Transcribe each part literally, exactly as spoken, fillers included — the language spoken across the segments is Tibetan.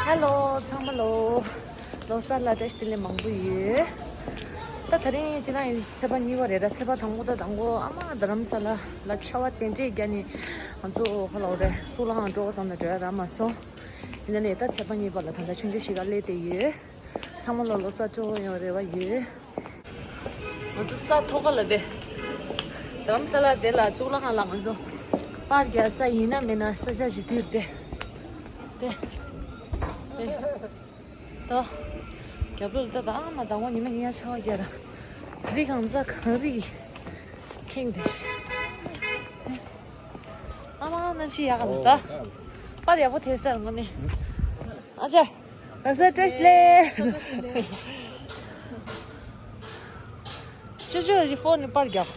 ཧེ་ལོ། ཚང་མ་ལོ། ལོ་གསར་ལ་བཀྲ་ཤིས་བདེ་ལེགས་མང་པོ་ཡོད། ད་དེ་རིང་ཅི་ན་ཡིན་ཚེས་པ་གཉིས་པ་རེད། ད་ཚེས་པ་དང་པོ་ད་དང་པོ་ཨ་མ་རྡ་རམ་ས་ལ་ལ་ཆར་པ་དེ་འདྲས་བརྒྱབ་ནས་ང་ཚོ་ཁ་ལོ་རེད། གཙུག་ལག་ཁང་འགྲོ་བསམ་ན་འགྲོ་ཡ་རག་མ་སོང་། ཡིན་ན་ནས་ད་ཚེས་པ་གཉིས་པ་ལ་ད་ལྟ་ཆུང་ཆུང་ཞིག་ག་སླེབས་བསྡད་ཡོད། ཚང་མ་ལོ་ལོ་གསར་སྤྲོ་པོ་ཡོང་རེ་བ་ཡོད། ང་ཚོ་ས་ཐོག་ཁ་ལ་བསྡད། རྡ་རམ་ས་ལ་དེ་ལ་གཙུག་ལག་ཁང་ལ་ང་ཚོ་པར་རྒྱག་ས་ཡིན་ན་མིན་ན་ས་ཆ་ཞིག་དེར་བསྡད། དེ། དེ། ད། རྒྱབ་ལོགས་ལ་ད་ད་ཨ་མ་དང་པོ་ཉི་མ་ཉི་ཡ་ཆར་པ་རྒྱག་ར། རི་གང་ས་གངས་རི་ཁེངས་བསྡད་ཤག་ཨ་མ་གནམ་གཤིས་ཡག་ག་ལ་ད། པར་ཡག་པོ་ཐེབས་ས་ར་ངོ་ནས། ཨ་ཅག་ལགས་སོ། བཀྲ་ཤིས་བདེ་ལེགས། ཅོ་ཅོ་ཡི་ཕོན་ནས་པར་རྒྱག་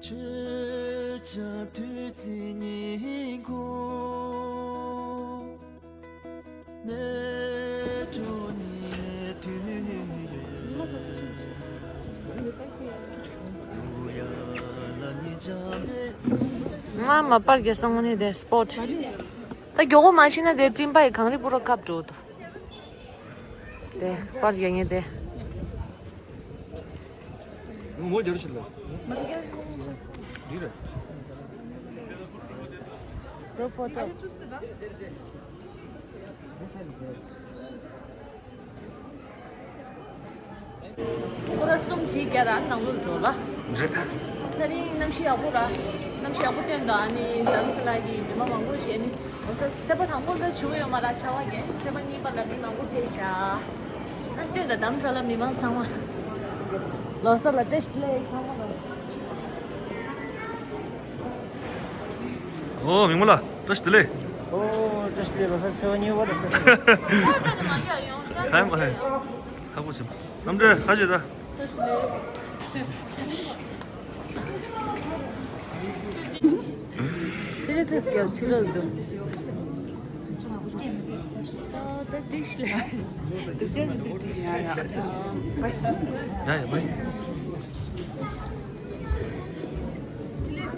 ཆོས་ཀྱང་དུས་ཚིགས་ཉིད་ཀུན། ང་མ་པར་རྒྱག་སོང་ནི་དེ་སྤོཊ། ད་མགྱོགས་པོ་མ་ཤེས་ན་དེ་སྤྲིན་པ་ཡི་གངས་རི་པུ་རོ་ཁབ་འགྲོ་འདུག་དེ་པར་རྒྱག་ངེས་དེ། ངོ་རྒྱལ་ཞིག་ལ། འདི་རེད། Group photo. སྐོར་ར་གསུམ་བྱེད་རྒྱ་ར་ནང་ལོགས་འགྲོ་ལ། རེད། ད་རིང་གནམ་གཤིས་ཡག་པོ་ར། གནམ་གཤིས་ཡག་པོ་སྟོན་དང་ཨ་ནི་རྡ་རམ་ས་ལ་གི་མི་མང་མང་པོ་ཞིག་ཨ་ནི་ལོ་གསར་ཚེས་པ་དང་པོ་ལ་བྱུང་ཡོད་མ་ར་ཆར་པ་རྒྱག་ཚེས་པ་གཉིས་པ་ལ་མི་མང་པོ་ཕེབས་ཤག་ཨ་སྟོན་དང་རྡ་རམ་ས་ལ་མི་མང་ཚང་མ། ལོ་གསར་ལ་བཀྲ་ཤིས་བདེ་ལེགས་ཚང་མ་ལ། ཨོ་མིག་མོ་ལགས་བཀྲ་ཤིས་བདེ་ལེགས། ཨོ་བཀྲ་ཤིས་བདེ་ལེགས། ལོ་གསར་ཚེས་པ་གཉིས་པ་རེད། ཨོ་རྩ་ནས་མ་རྒྱག་ཡོང་རྩ་ནས་མ་རྒྱག་ཡོང་། ཧ་གོ་ཆེན་པོ། གནམ་གྲུ་ཁ་ཤས་ད། ཕྱི་རེ་ཐེས་ཀྱང་ཕྱི་རོལ་དུ། ད་ཏིག་ལ། དུ་ཅན་དུ་ཏིག་ཡ་ཡ། ཡ་ཡ་བའི།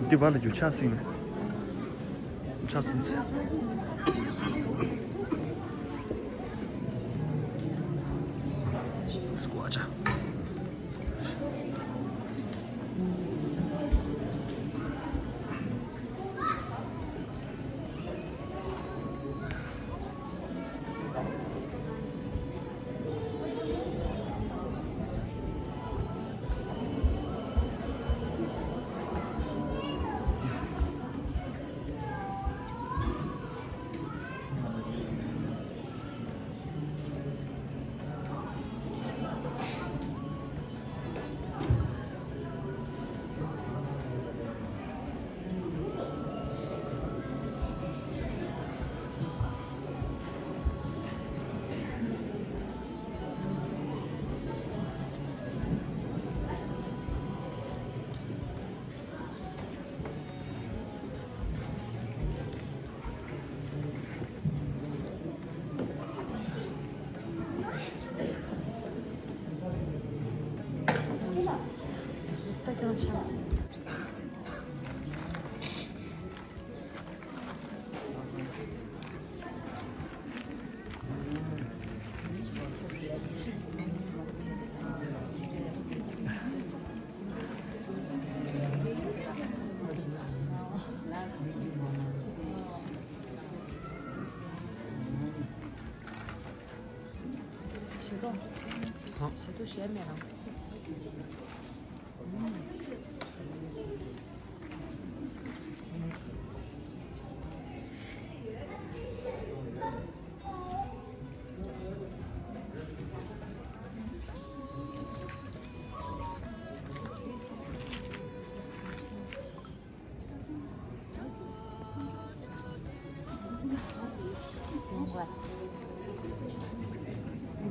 འདི་བར་ལ་རྒྱུ་ཆ་སྲིད་ནས། ཆ་སུམ་ཚེ། སྐོ་ཆ། ཞེ་ཏོ། ཞེ་ཏོ་ཞེ་མེད་རང་།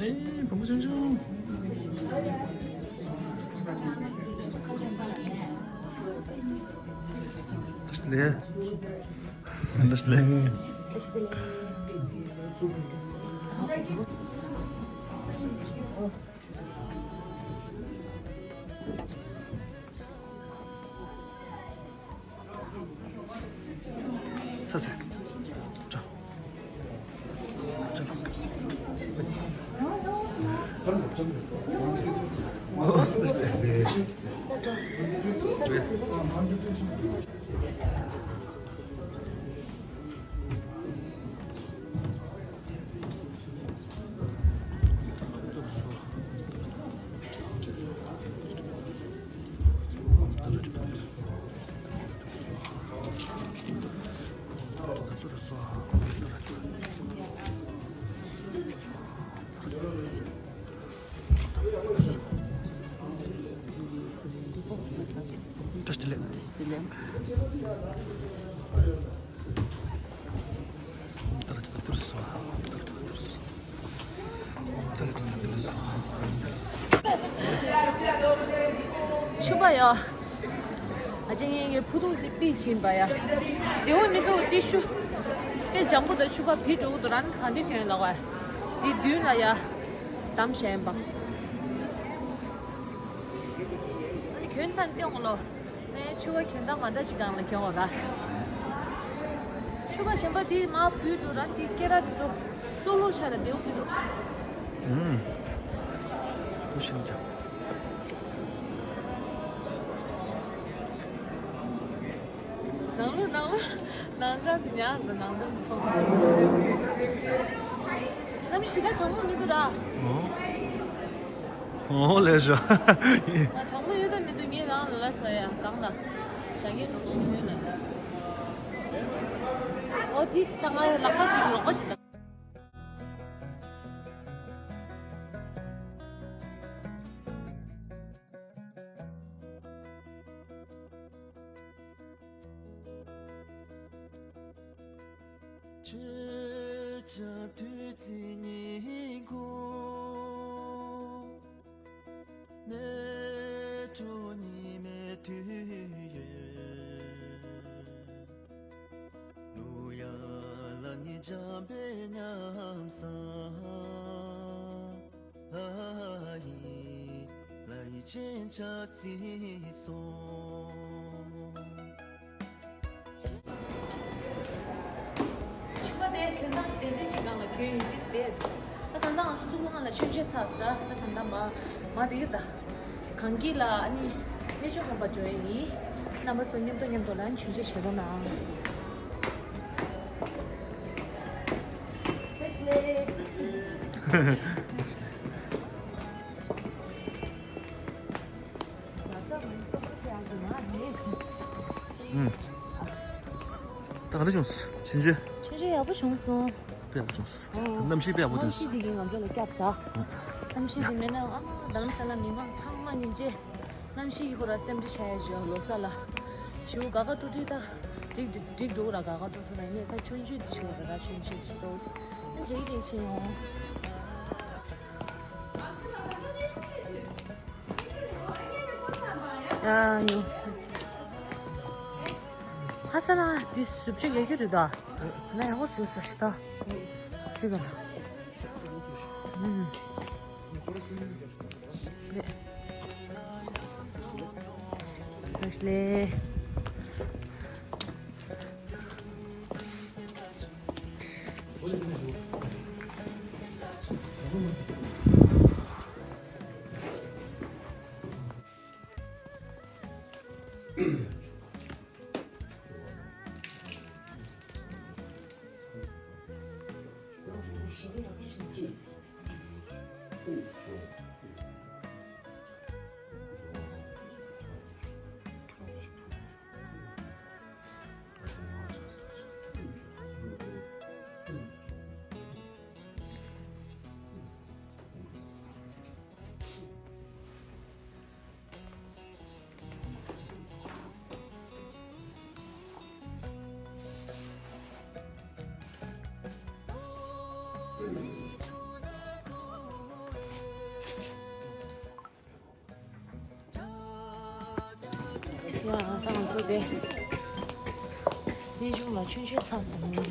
ཨེ། བུ་མོ་ཆུང་ཆུང་། བཀྲ་ཤིས་བདེ་ལེགས། བཀྲ་ཤིས་བདེ་ལེགས། ས་ས། ཅོ། ཅོ། བཀྲ་ཤིས་བདེ་ལེགས། ཕྱུ་པ་ཡ། ཨ་ཅེ་ངེད་ཀྱི་ཕུ་ཐུང་ཅིག་པི་ཕྱིན་པ་ཡ། དེ་འོ་མི་འདུག་ཏི་ཤུ། དེ་ལྗང་བུ་དང་ཕྱུ་པ་བི་འགྲོ་གི་འདུག་ར་ནི་གང་འདྲ་གྱོན་ལ་བ། དེ་མདུན་ལ་ཡ། དམ་བཞག་ཡིན་པ། ཨ་ནི་གྱོན་ཚར་ཏེ་འོང་ལོ། ཨེ་ཕྱུ་པ་གྱོན་སྟངས་མ་འདྲ་ཅིག་སྒང་ལ་གྱོན་འོང་ར། ཕྱུ་པ་གཞན་པ་དེ་མ་བུད་འགྲོ་ར་དེ་སྐེ་རགས་དེ་ཚོ་གཙུག་ལུག་ཆ་ལ་བདེ་པོ་མི་འདུག་ཨུམ། ཀུ་ཤུ་འདྲ། ནང་ལོགས་ནང་ལོགས་ནང་ཆ་དེ་ཉག་ཟེར་ནང་ཆ་དེ་ཚོ། གནམ་གཤིས་ད་གྲང་མོ་མི་འདུག་ར། ཨོ། ཨོ་ལེ་ཤོ། ང་གྲང་མོ་ཡོད་ད་མི་འདུག་ངས་རང་ལ་ལ་ཟ་ཡ་གང་ལ། ཞག་གི་གྲོགས་ཤིག་ཡོད་ན། ཨོ་ཏིས་ད་ང་ལག་པ་ཅིག་རོགས་པ་ཞིག་ད། ཁྱེད་ཅག་དུས་ཚིགས་ཉིན་གུང་། མེ་ཏོག་ཉི་མའི་དུས་ཡུན། གླུ་དབྱངས་ལ་ནི་འཇམ་པའི་ཉམས་བཟང་། ལ་ཡི་ལ་ཡི་ ཆུ་བ་དེ་ཁྱོད་ད་དེ་འདྲ་ཞིག་སྒང་ལ་གྱོན་ཡོད་དེ་དེ། ད་ད་ལྟ་ང་ཚོ་གཙུག་ལག་ཁང་ལ་མཆོད་མཇལ་ཚར་ས། ད་ད་ལྟ་མ་མ་བི་ག་ད་གངས་སྐྱིད་ལ་ཨ་ནི་གནས་མཆོག་དགོན་པ་འགྲོ་ཡི་ཡིན། རྣམ་པ་ཚོ་མཉམ་དུ་མཉམ་དུ་ལ་མཆོད་མཇལ་བྱེད་རོགས་གནང་། ཨུམ། ད་ག་འདྲ་བྱུང་སོང་། ཆུང་ཆུང་། ཆུང་ཆུང་ཡག་པོ་བྱུང་སོང་། དཔེ་ཡག་པོ་བྱུང་སོང་། ཨོ། གནམ་གཤིས་དཔེ་ཡག་པོ་གནམ་འདུག་གནམ་གཤིས་འདི་གིས་ང་ཚོ་ལ་སྐྱབས་ས། གནམ་གཤིས་འདི་མེད་ན་ཨ་མ་རྡ་རམ་ས་ལ་མི་མང་ཚང་མ་སྙིང་རྗེ། གནམ་གཤིས་ཀྱི་ཁོ་ར་སེམས་ཁྲལ་བྱ་ཡ་བྱོས་ལོ་གསར་ལ། ཞུ་ག་ག་ཀྲུ་ཀྲི་ད། འགྲིག་འགྲིག་འགྲིག་འགྲོ་ར་ག་ག་ཀྲུ་ཀྲུ་ན་ཡིན་ནས་ད་ཆུང་ཆུང་འདི་ཆུ་བ་ར་ཆུང་ཆུང་གཙོ་བོ། ཨ་འཇིག་འཇིག་ཆེ་ཡོང་། ཡ་ཡོ། ཧ་ས་ན་འདི་བཟོ་བཅོས་ཡོད་རྒྱུ་རེད་ད། ང་ཡག་པོ་བཟོས་ས་ཞིག་ད། སི་ག་ལ། ཨུམ། ལེ། ལེ། ཡ། ད་ང་ཚོ་དེ་གནས་ཆུང་ལ་ཆུང་ཆུང་ཚ་སོང་།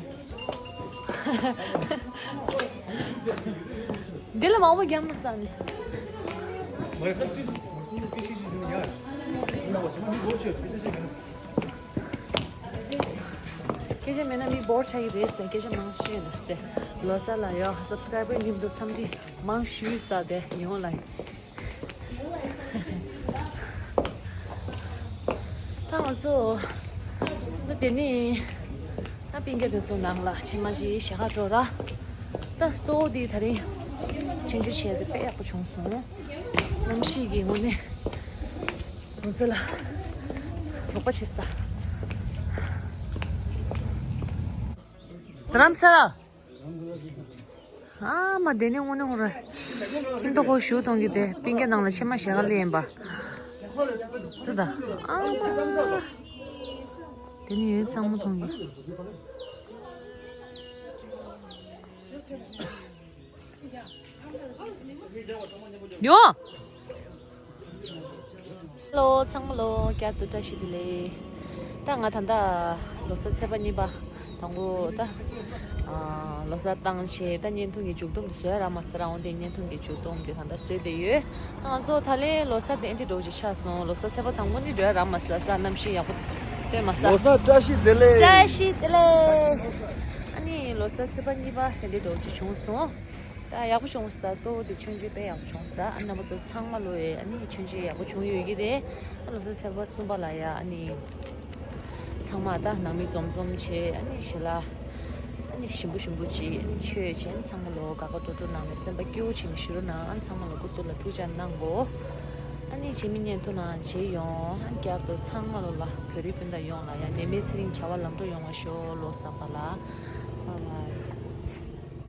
འདི་ལ་མང་པོ་རྒྱབ་མ་ས་ནི། སྐད་ཆ་མེད་ན་མི་འབོར་ཆགས་ཀྱི་རེད་ཟེར་སྐད་ཆ་མང་ཤོས་འདུག་སྟེ། ལོ་གསར་ལ་ཡོད་སབ་སི་ཀ་རའི་བར་མཉམ་དུ་འཚམས་འདྲི་མང་ཞུས་ས་དེ་ཡོང་ལ། ད་ང་ཚོ་ད་དེ་ནས་ད་སྤུན་ཀྱག་དེ་ཚོ་ནང་ལ་ཕྱི་མ་ཅིག་ཞལ་ཁ་འགྲོ་ར། ད་གཙོ་བོ་དེ་ད་རིང་ཆུང་ཆུང་བྱས་ཏེ་དཔེ་ཡག་པོ་བྱུང་སོང་། གནམ་གཤིས་ཀྱི་ངོས་ནས་ང་ཚོ་ལ་རོགས་པ་བྱེད་ས། རྡ་རམ་ས་ལ། ཨ་མ་དེ་ནས་དངོས་གནས་ཁོ་ར་ཁྱིམ་ཐོག་ཁོ་ཞུ་གཏོང་གི་དེ་སྤུན་ཀྱག་ནང་ལ་ཕྱི་མ་ཞལ་ཁ་ལེན་པ། དེ་ད་ཨ་མ་དེ་ནས་ཡོད་གཙང་མ་མཐོང་གི། ཡོ། ཧེ་ལོ་ཚང་མ་ལོ་བསྐྱར་དུ་བཀྲ་ཤིས་བདེ་ལེགས། ད་ང་ད་ལྟ་ལོ་གསར་ཚེས་པ་གཉིས་པ་དང་པོ་ད་ཨ་ལོ་གསར་བཏང་བྱས་ད་བརྙན་ཐུང་གི་མཇུག་སྡོམ་དེ་བཟོ་ཡ་རག་མ་སོང་། རང་དབང་དེ་བརྙན་ཐུང་གི་མཇུག་སྡོམ་དེ་ད་ལྟ་བཟོས་བསྡད་ཡོད། ང་ཚོ་ད་ལན་ལོ་གསར་དེ་ཨེ་འདྲ་འགྲོ་ཅིག་ཆགས་སོང་། ལོ་གསར་ཚེས་པ་དང་པོ་ནི་འགྲོ་ཡ་རག་མ་སོང་ལ་ས། གནམ་གཤིས་ཡག་པོ་སྟོན་མ་ས། ལོ་གསར་བཀྲ་ཤིས་བདེ་ལེགས། བཀྲ་ཤིས་བདེ་ལེགས། ཨ་ནི་ལོ་གསར་ཚེས་པ་གཉིས་པ་དེ་འདྲ་འགྲོ་ཅིག་བྱུང་སོང་། ད་ཡག་པོ་བྱུང་སོང་། ད་གཙོ་བོ་དེ་ཆུང་ཆུང་དཔེ་ཡག་པོ་བྱུང་སོང་། ཨ་རྣམ་པ་ཚོ་ཚང་མ་ལོ་ཡེ་ཨ་ནི་ཆུང་ཆུང་ཡག་པོ་བྱུང་ཡོད་ཀྱི་རེད། ཨ་ལོ་གསར་ཚེས་པ་གསུམ་པ་ལ་ཡ་ཨ་ནི་ཚང་མ་ད་ནང་མི་འཛོམས་འཛོམས་བྱས་ཨ་ནི་ཞི་ལ་ཨ་ནི་ཞིམ་པོ་ཞིམ་པོ་ཅིག་མཆོད་བྱས་ཚང་མ་ལོ་དགའ་དགའ་སྤྲོ་སྤྲོ་ནང་ནས་སེམས་པ་སྐྱིད་པོ་བྱས་ནས་བཞུགས་རོགས་གནང་། ཨ་ཚང་མ་ལོ་སྐུ་གཟུགས་ལ་ཐུགས་ཅག་གནང་གོ། ཨ་ནི་བྱེད་མི་བརྙན་ཐུང་ནང་མཇལ་ཡོང་། ཨ་བསྐྱར་དུ་ཚང་མ་ལོ་ལ་བོད་རིགས་སྤུན་ཟླ་ཡོངས་ལ་ཡ་ནད་མེད་ཚེ་རིང་བྱ་བ་ལམ་འགྲོ་ཡོང་བ་ཤོག་ལོ་གསར་པ་ལ། བྷའི་བྷའི།